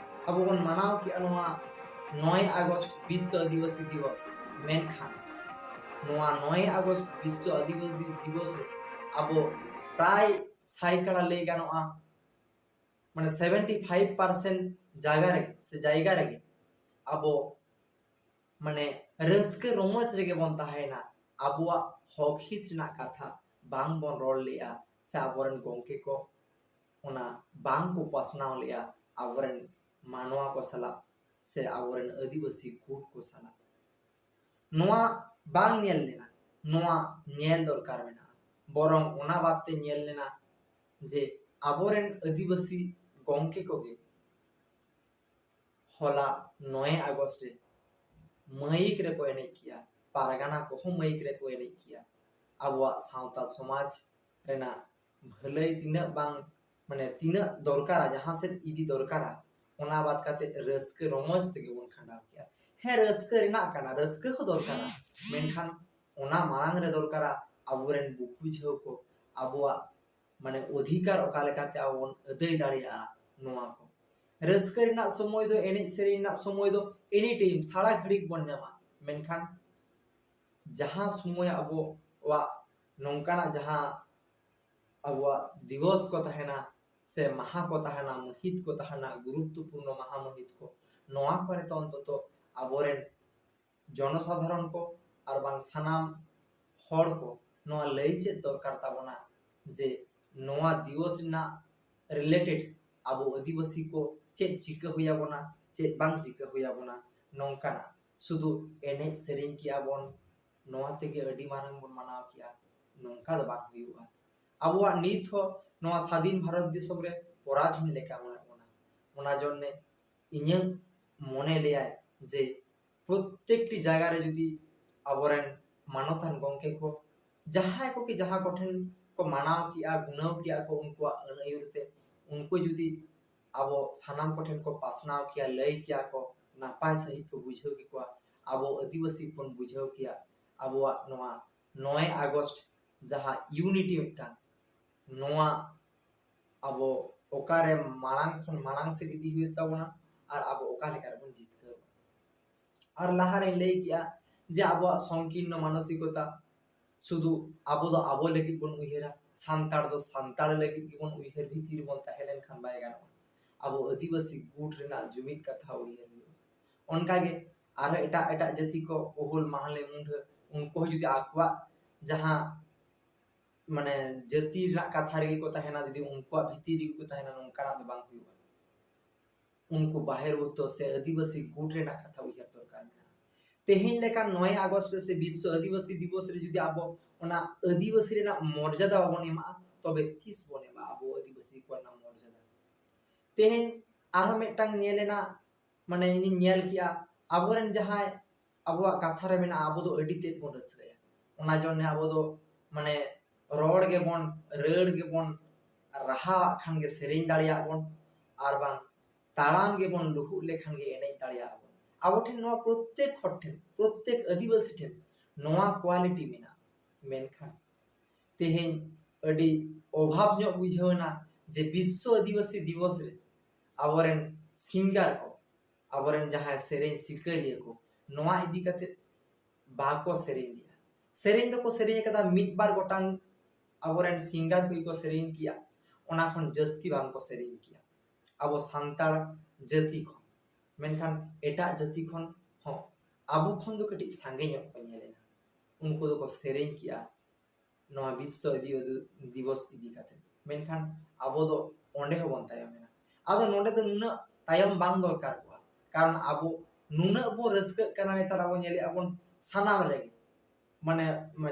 ᱟᱵᱚ ᱵᱚᱱ ᱢᱟᱱᱟᱣ ᱠᱮᱜᱼᱟ ᱱᱚᱣᱟ ᱱᱚᱭ ᱟᱜᱚᱥᱴ ᱵᱤᱥᱥᱚ ᱟᱹᱫᱤᱵᱟᱹᱥᱤ ᱫᱤᱵᱚᱥ, ᱢᱮᱱᱠᱷᱟᱱ ᱱᱚᱣᱟ ᱱᱚᱭ ᱟᱜᱚᱥᱴ ᱵᱤᱥᱥᱚ ᱟᱹᱫᱤᱵᱟᱹᱥᱤ ᱫᱤᱵᱚᱥ ᱨᱮ ᱟᱵᱚ ᱯᱨᱟᱭ ᱥᱟᱭᱠᱟᱲᱟ ᱞᱟᱹᱭ ᱜᱟᱱᱚᱜᱼᱟ, ᱢᱟᱱᱮ ᱥᱮᱵᱷᱮᱱᱴᱤ ᱯᱷᱟᱭᱤᱵᱷ ᱯᱟᱨᱥᱮᱱᱴ ᱡᱟᱭᱜᱟ ᱨᱮᱜᱮ ᱥᱮ ᱡᱟᱭᱜᱟ ᱨᱮᱜᱮ ᱟᱵᱚ ᱢᱟᱱᱮ ᱨᱟᱹᱥᱠᱟᱹ ᱨᱚᱢᱚᱡᱽ ᱨᱮᱜᱮ ᱵᱚᱱ ᱛᱟᱦᱮᱸᱭᱮᱱᱟ᱾ ᱟᱵᱚᱣᱟᱜ ᱦᱚᱠ ᱦᱤᱛ ᱨᱮᱱᱟᱜ ᱠᱟᱛᱷᱟ ᱵᱟᱝ ᱵᱚᱱ ᱨᱚᱲ ᱞᱮᱜᱼᱟ, ᱥᱮ ᱟᱵᱚᱨᱮᱱ ᱜᱚᱢᱠᱮ ᱠᱚ ᱚᱱᱟ ᱵᱟᱝ ᱠᱚ ᱯᱟᱥᱱᱟᱣ ᱞᱮᱜᱼᱟ ᱟᱵᱚᱨᱮᱱ ᱢᱟᱱᱣᱟ ᱠᱚ ᱥᱟᱞᱟᱜ ᱥᱮ ᱟᱵᱚᱨᱮᱱ ᱟᱹᱫᱤᱵᱟᱹᱥᱤ ᱜᱩᱴ ᱠᱚ ᱥᱟᱞᱟᱜ᱾ ᱱᱚᱣᱟ ᱵᱟᱝ ᱧᱮᱞ ᱞᱮᱱᱟ, ᱱᱚᱣᱟ ᱧᱮᱞ ᱫᱚᱨᱠᱟᱨ ᱢᱮᱱᱟᱜᱼᱟ᱾ ᱵᱚᱨᱚᱝ ᱚᱱᱟ ᱵᱟᱫ ᱛᱮ ᱧᱮᱞ ᱞᱮᱱᱟ ᱡᱮ ᱟᱵᱚᱨᱮᱱ ᱟᱹᱫᱤᱵᱟᱹᱥᱤ ᱜᱚᱢᱠᱮ ᱠᱚᱜᱮ ᱦᱚᱞᱟ ᱱᱚᱭᱮ ᱟᱜᱚᱥᱴ ᱨᱮ ᱢᱟᱹᱭᱤᱠ ᱨᱮᱠᱚ ᱮᱱᱮᱡ ᱠᱮᱜᱼᱟ, ᱯᱟᱨᱜᱟᱱᱟ ᱠᱚᱦᱚᱸ ᱢᱟᱹᱭᱤᱠ ᱨᱮᱠᱚ ᱮᱱᱮᱡ ᱠᱮᱜᱼᱟ᱾ ᱟᱵᱚᱣᱟᱜ ᱥᱟᱶᱛᱟ ᱥᱚᱢᱟᱡᱽ ᱨᱮᱱᱟᱜ ᱵᱷᱟᱹᱞᱟᱹᱭ ᱛᱤᱱᱟᱹᱜ ᱵᱟᱝ, ᱢᱟᱱᱮ ᱛᱤᱱᱟᱹᱜ ᱫᱚᱨᱠᱟᱨᱟ, ᱡᱟᱦᱟᱸ ᱥᱮᱫ ᱤᱫᱤ ᱫᱚᱨᱠᱟᱨᱟ, ᱚᱱᱟ ᱵᱟᱫ ᱠᱟᱛᱮ ᱨᱟᱹᱥᱠᱟᱹ ᱨᱚᱢᱚᱡᱽ ᱛᱮᱜᱮ ᱵᱚᱱ ᱠᱷᱟᱸᱰᱟᱣ ᱠᱮᱜᱼᱟ᱾ ᱦᱮᱸ, ᱨᱟᱹᱥᱠᱟᱹ ᱨᱮᱱᱟᱜ ᱠᱟᱱᱟ, ᱨᱟᱹᱥᱠᱟᱹ ᱦᱚᱸ ᱫᱚᱨᱠᱟᱨᱟ, ᱢᱮᱱᱠᱷᱟᱱ ᱚᱱᱟ ᱢᱟᱲᱟᱝ ᱨᱮ ᱫᱚᱨᱠᱟᱨᱟ ᱟᱵᱚᱨᱮᱱ ᱵᱩᱠᱩ ᱡᱷᱟᱹᱣ ᱠᱚ ᱟᱵᱚᱣᱟᱜ ᱢᱟᱱᱮ ᱚᱫᱷᱤᱠᱟᱨ ᱚᱠᱟ ᱞᱮᱠᱟᱛᱮ ᱟᱵᱚ ᱵᱚᱱ ᱟᱹᱫᱟᱹᱭ ᱫᱟᱲᱮᱭᱟᱜᱼᱟ ᱱᱚᱣᱟ ᱠᱚ᱾ ᱨᱟᱹᱥᱠᱟᱹ ᱨᱮᱱᱟᱜ ᱥᱚᱢᱚᱭ ᱫᱚ, ᱮᱱᱮᱡ ᱥᱮᱨᱮᱧ ᱨᱮᱱᱟᱜ ᱥᱚᱢᱚᱭ ᱫᱚ ᱮᱱᱤ ᱴᱟᱭᱤᱢ, ᱥᱟᱨᱟ ᱜᱷᱟᱹᱲᱤᱡ ᱵᱚᱱ ᱧᱟᱢᱟ, ᱢᱮᱱᱠᱷᱟᱱ ᱡᱟᱦᱟᱸ ᱥᱚᱢᱚᱭ ᱟᱵᱚᱣᱟᱜ ᱱᱚᱝᱠᱟᱱᱟᱜ ᱡᱟᱦᱟᱸ ᱟᱵᱚᱣᱟᱜ ᱫᱤᱵᱚᱥ ᱠᱚ ᱛᱟᱦᱮᱱᱟ ᱥᱮ ᱢᱟᱦᱟ ᱠᱚ ᱛᱟᱦᱮᱱᱟ, ᱢᱟᱹᱦᱤᱛ ᱠᱚ ᱛᱟᱦᱮᱱᱟ, ᱜᱩᱨᱩᱛᱛᱚᱯᱩᱨᱱᱚ ᱢᱟᱦᱟ ᱢᱟᱹᱦᱤᱛ ᱠᱚ, ᱱᱚᱣᱟ ᱠᱚᱨᱮ ᱫᱚ ᱚᱱᱛᱚᱛᱚ ᱟᱵᱚᱨᱮᱱ ᱡᱚᱱᱚᱥᱟᱫᱷᱟᱨᱚᱱ ᱠᱚ ᱟᱨ ᱵᱟᱝ ᱥᱟᱱᱟᱢ ᱦᱚᱲ ᱠᱚ ᱱᱚᱣᱟ ᱞᱟᱹᱭ ᱪᱮᱫ ᱫᱚᱨᱠᱟᱨ ᱛᱟᱵᱚᱱᱟ ᱡᱮ ᱱᱚᱣᱟ ᱫᱤᱵᱚᱥ ᱨᱮᱱᱟᱜ ᱨᱤᱞᱮᱴᱮᱰ ᱟᱵᱚ ᱟᱹᱫᱤᱵᱟᱹᱥᱤ ᱠᱚ ᱪᱮᱫ ᱪᱤᱠᱟᱹ ᱦᱩᱭ ᱟᱵᱚᱱᱟ, ᱪᱮᱫ ᱵᱟᱝ ᱪᱤᱠᱟᱹ ᱦᱩᱭ ᱟᱵᱚᱱᱟ᱾ ᱱᱚᱝᱠᱟᱱᱟᱜ ᱥᱩᱫᱷᱩ ᱮᱱᱮᱡ ᱥᱮᱨᱮᱧ ᱠᱮᱜᱼᱟ ᱵᱚᱱ, ᱱᱚᱣᱟ ᱛᱮᱜᱮ ᱟᱹᱰᱤ ᱢᱟᱨᱟᱝ ᱵᱚᱱ ᱢᱟᱱᱟᱣ ᱠᱮᱜᱼᱟ, ᱱᱚᱝᱠᱟ ᱫᱚ ᱵᱟᱝ ᱦᱩᱭᱩᱜᱼᱟ᱾ ᱟᱵᱚᱣᱟᱜ ᱱᱤᱛ ᱦᱚᱸ ᱱᱚᱣᱟ ᱥᱟᱫᱷᱤᱱ ᱵᱷᱟᱨᱚᱛ ᱫᱤᱥᱚᱢ ᱨᱮ ᱯᱚᱨᱟᱫᱷᱤᱱ ᱞᱮᱠᱟ ᱢᱮᱱᱟᱜ ᱵᱚᱱᱟ᱾ ᱚᱱᱟ ᱡᱚᱱᱱᱮ ᱤᱧᱟᱹᱜ ᱢᱚᱱᱮ ᱞᱟᱹᱭᱟᱭ ᱡᱮ ᱯᱨᱚᱛᱛᱮᱠᱴᱤ ᱡᱟᱭᱜᱟ ᱨᱮ ᱡᱩᱫᱤ ᱟᱵᱚᱨᱮᱱ ᱢᱟᱱᱚᱛᱟᱱ ᱜᱚᱢᱠᱮ ᱠᱚ ᱡᱟᱦᱟᱸᱭ ᱠᱚᱜᱮ ᱡᱟᱦᱟᱸ ᱠᱚᱴᱷᱮᱱ ᱠᱚ ᱢᱟᱱᱟᱣ ᱠᱮᱜᱼᱟ, ᱜᱩᱱᱟᱹᱣ ᱠᱮᱜᱼᱟ ᱠᱚ ᱩᱱᱠᱩᱣᱟᱜ ᱟᱹᱱ ᱟᱹᱭᱩᱨ ᱛᱮ, ᱩᱱᱠᱩ ᱡᱩᱫᱤ ᱟᱵᱚ ᱥᱟᱱᱟᱢ ᱠᱚᱴᱷᱮᱱ ᱠᱚ ᱯᱟᱥᱱᱟᱣ ᱠᱮᱭᱟ, ᱞᱟᱹᱭ ᱠᱮᱭᱟ ᱠᱚ, ᱱᱟᱯᱟᱭ ᱥᱟᱺᱦᱤᱡ ᱠᱚ ᱵᱩᱡᱷᱟᱹᱣ ᱠᱮᱠᱚᱣᱟ, ᱟᱵᱚ ᱟᱹᱫᱤᱵᱟᱹᱥᱤ ᱵᱚᱱ ᱵᱩᱡᱷᱟᱹᱣ ᱠᱮᱭᱟ ᱟᱵᱚᱣᱟᱜ ᱱᱚᱣᱟ ᱱᱚᱭ ᱟᱜᱚᱥᱴ ᱡᱟᱦᱟᱸ ᱤᱭᱩᱱᱤᱴᱤ ᱢᱤᱫᱴᱟᱝ, ᱱᱚᱣᱟ ᱟᱵᱚ ᱚᱠᱟᱨᱮ ᱢᱟᱲᱟᱝ ᱠᱷᱚᱱ ᱢᱟᱲᱟᱝ ᱥᱮᱫ ᱤᱫᱤ ᱦᱩᱭᱩᱜ ᱛᱟᱵᱚᱱᱟ ᱟᱨ ᱟᱵᱚ ᱚᱠᱟ ᱞᱮᱠᱟ ᱨᱮᱵᱚᱱ ᱡᱤᱛᱠᱟᱹᱨ᱾ ᱟᱨ ᱞᱟᱦᱟᱨᱮᱧ ᱞᱟᱹᱭ ᱠᱮᱜᱼᱟ ᱡᱮ ᱟᱵᱚᱣᱟᱜ ᱥᱚᱝᱠᱤᱨᱱᱚ ᱢᱟᱱᱚᱥᱤᱠᱚᱛᱟ, ᱥᱩᱫᱷᱩ ᱟᱵᱚ ᱫᱚ ᱟᱵᱚ ᱞᱟᱹᱜᱤᱫ ᱵᱚᱱ ᱩᱭᱦᱟᱹᱨᱟ, ᱥᱟᱱᱛᱟᱲ ᱫᱚ ᱥᱟᱱᱛᱟᱲ ᱞᱟᱹᱜᱤᱫ ᱜᱮᱵᱚᱱ ᱩᱭᱦᱟᱹᱨ ᱵᱷᱤᱛᱤᱨ ᱨᱮᱵᱚᱱ ᱛᱟᱦᱮᱸ ᱞᱮᱱᱠᱷᱟᱱ ᱵᱟᱭ ᱜᱟᱱᱚᱜᱼᱟ᱾ ᱟᱵᱚ ᱟᱹᱫᱤᱵᱟᱹᱥᱤ ᱜᱩᱴ ᱨᱮᱱᱟᱜ ᱡᱩᱢᱤᱫ ᱠᱟᱛᱷᱟ ᱩᱭᱦᱟᱹᱨ ᱦᱩᱭᱩᱜᱼᱟ᱾ ᱚᱱᱠᱟᱜᱮ ᱟᱨᱦᱚᱸ ᱮᱴᱟᱜ ᱮᱴᱟᱜ ᱡᱟᱹᱛᱤ ᱠᱚ, ᱠᱳᱦᱩᱞ, ᱢᱟᱦᱞᱮ, ᱢᱩᱱᱰᱷᱟᱹ, ᱩᱱᱠᱩ ᱦᱚᱸ ᱡᱩᱫᱤ ᱟᱠᱚᱣᱟᱜ ᱡᱟᱦᱟᱸ ᱢᱟᱱᱮ ᱡᱟᱹᱛᱤ ᱨᱮᱱᱟᱜ ᱠᱟᱛᱷᱟ ᱨᱮᱜᱮ ᱠᱚ ᱛᱟᱦᱮᱱᱟ, ᱡᱩᱫᱤ ᱩᱱᱠᱩᱣᱟᱜ ᱵᱷᱤᱛᱤᱨ ᱨᱮᱜᱮ ᱠᱚ ᱛᱟᱦᱮᱱᱟ, ᱱᱚᱝᱠᱟᱱᱟᱜ ᱫᱚ ᱵᱟᱝ ᱦᱩᱭᱩᱜᱼᱟ᱾ ᱩᱱᱠᱩ ᱵᱟᱦᱮᱨ ᱵᱷᱩᱛᱚ ᱥᱮ ᱟᱹᱫᱤᱵᱟᱹᱥᱤ ᱜᱩᱴ ᱨᱮᱱᱟᱜ ᱠᱟᱛᱷᱟ ᱩᱭᱦᱟᱹᱨ ᱫᱚᱨᱠᱟᱨ ᱢᱮᱱᱟᱜᱼᱟ᱾ ᱛᱮᱦᱮᱧ ᱞᱮᱠᱟᱱ ᱱᱚᱭ ᱟᱜᱚᱥᱴ ᱨᱮ ᱥᱮ ᱵᱤᱥᱥᱚ ᱟᱹᱫᱤᱵᱟᱹᱥᱤ ᱫᱤᱵᱚᱥ ᱨᱮ ᱡᱩᱫᱤ ᱟᱵᱚ ᱚᱱᱟ ᱟᱹᱫᱤᱵᱟᱹᱥᱤ ᱨᱮᱱᱟᱜ ᱢᱚᱨᱡᱟᱫᱟ ᱵᱟᱵᱚᱱ ᱮᱢᱟᱜᱼᱟ, ᱛᱚᱵᱮ ᱛᱤᱥ ᱵᱚᱱ ᱮᱢᱟ ᱟᱵᱚ ᱟᱹᱫᱤᱵᱟᱹᱥᱤ ᱠᱚ ᱨᱮᱱᱟᱜ ᱢᱚᱨᱡᱟᱫᱟ? ᱛᱮᱦᱮᱧ ᱟᱨᱦᱚᱸ ᱢᱤᱫᱴᱟᱝ ᱧᱮᱞ ᱮᱱᱟ, ᱢᱟᱱᱮ ᱤᱧᱤᱧ ᱧᱮᱞ ᱠᱮᱜᱼᱟ, ᱟᱵᱚᱨᱮᱱ ᱡᱟᱦᱟᱸᱭ ᱟᱵᱚᱣᱟᱜ ᱠᱟᱛᱷᱟ ᱨᱮ ᱢᱮᱱᱟᱜᱼᱟ, ᱟᱵᱚ ᱫᱚ ᱟᱹᱰᱤ ᱛᱮᱫ ᱵᱚᱱ ᱨᱟᱹᱥᱠᱟᱹᱭᱟ᱾ ᱚᱱᱟ ᱡᱚᱱᱱᱮ ᱟᱵᱚ ᱫᱚ ᱢᱟᱱᱮ ᱨᱚᱲ ᱜᱮᱵᱚᱱ, ᱨᱟᱹᱲ ᱜᱮᱵᱚᱱ, ᱨᱟᱦᱟᱣᱟᱜ ᱠᱷᱟᱱ ᱜᱮ ᱥᱮᱨᱮᱧ ᱫᱟᱲᱮᱭᱟᱜ ᱵᱚᱱ, ᱟᱨ ᱵᱟᱝ ᱛᱟᱲᱟᱢ ᱜᱮᱵᱚᱱ ᱞᱩᱦᱩᱜ ᱞᱮᱠᱷᱟᱱ ᱜᱮ ᱮᱱᱮᱡ ᱫᱟᱲᱮᱭᱟᱜ ᱵᱚᱱ᱾ ᱟᱵᱚ ᱴᱷᱮᱱ ᱱᱚᱣᱟ ᱯᱨᱚᱛᱛᱮᱠ ᱦᱚᱲ ᱴᱷᱮᱱ, ᱯᱨᱚᱛᱛᱮᱠ ᱟᱹᱫᱤᱵᱟᱹᱥᱤ ᱴᱷᱮᱱ ᱱᱚᱣᱟ ᱠᱳᱣᱟᱞᱤᱴᱤ ᱢᱮᱱᱟᱜᱼᱟ᱾ ᱢᱮᱱᱠᱷᱟᱱ ᱛᱮᱦᱮᱧ ᱟᱹᱰᱤ ᱚᱵᱷᱟᱵᱽ ᱧᱚᱜ ᱵᱩᱡᱷᱟᱹᱣ ᱮᱱᱟ ᱡᱮ ᱵᱤᱥᱥᱚ ᱟᱹᱫᱤᱵᱟᱹᱥᱤ ᱫᱤᱵᱚᱥ ᱨᱮ ᱟᱵᱚᱨᱮᱱ ᱥᱤᱝᱜᱟᱨ ᱠᱚ, ᱟᱵᱚᱨᱮᱱ ᱡᱟᱦᱟᱸᱭ ᱥᱮᱨᱮᱧ ᱥᱤᱠᱟᱹᱨᱤᱭᱟᱹ ᱠᱚ ᱱᱚᱣᱟ ᱤᱫᱤ ᱠᱟᱛᱮ ᱵᱟᱠᱚ ᱥᱮᱨᱮᱧ ᱞᱮᱜᱼᱟ᱾ ᱥᱮᱨᱮᱧ ᱫᱚᱠᱚ ᱥᱮᱨᱮᱧ ᱟᱠᱟᱫᱟ, ᱢᱤᱫ ᱵᱟᱨ ᱜᱚᱴᱟᱝ ᱟᱵᱚᱨᱮᱱ ᱥᱤᱝᱜᱟᱨ ᱠᱚᱜᱮ ᱠᱚ ᱥᱮᱨᱮᱧ ᱠᱮᱜᱼᱟ, ᱚᱱᱟ ᱠᱷᱚᱱ ᱡᱟᱹᱥᱛᱤ ᱵᱟᱝ ᱠᱚ ᱥᱮᱨᱮᱧ ᱠᱮᱜᱼᱟ ᱟᱵᱚ ᱥᱟᱱᱛᱟᱲ ᱡᱟᱹᱛᱤ ᱠᱷᱚᱱ᱾ ᱢᱮᱱᱠᱷᱟᱱ ᱮᱴᱟᱜ ᱡᱟᱹᱛᱤ ᱠᱷᱚᱱ ᱦᱚᱸ ᱟᱵᱚ ᱠᱷᱚᱱ ᱫᱚ ᱠᱟᱹᱴᱤᱡ ᱥᱟᱸᱜᱮ ᱧᱚᱜ ᱠᱚ ᱧᱮᱞ ᱮᱱᱟ᱾ ᱩᱱᱠᱩ ᱫᱚᱠᱚ ᱥᱮᱨᱮᱧ ᱠᱮᱜᱼᱟ ᱱᱚᱣᱟ ᱵᱤᱥᱥᱚ ᱟᱹᱫᱤ-, ᱫᱤᱵᱚᱥ ᱤᱫᱤ ᱠᱟᱛᱮ, ᱢᱮᱱᱠᱷᱟᱱ ᱟᱵᱚ ᱫᱚ ᱚᱸᱰᱮ ᱦᱚᱸᱵᱚᱱ ᱛᱟᱭᱚᱢ ᱮᱱᱟ᱾ ᱟᱫᱚ ᱱᱚᱰᱮ ᱫᱚ ᱱᱩᱱᱟᱹᱜ ᱛᱟᱭᱚᱢ ᱵᱟᱝ ᱫᱚᱨᱠᱟᱨ ᱠᱚᱜᱼᱟ, ᱠᱟᱨᱚᱱ ᱟᱵᱚ ᱱᱩᱱᱟᱹᱜ ᱵᱚᱱ ᱨᱟᱹᱥᱠᱟᱹᱜ ᱠᱟᱱᱟ, ᱱᱮᱛᱟᱨ ᱟᱵᱚ ᱧᱮᱞᱮᱜᱼᱟ ᱵᱚᱱ ᱥᱟᱱᱟᱢ ᱨᱮᱜᱮ, ᱢᱟᱱᱮ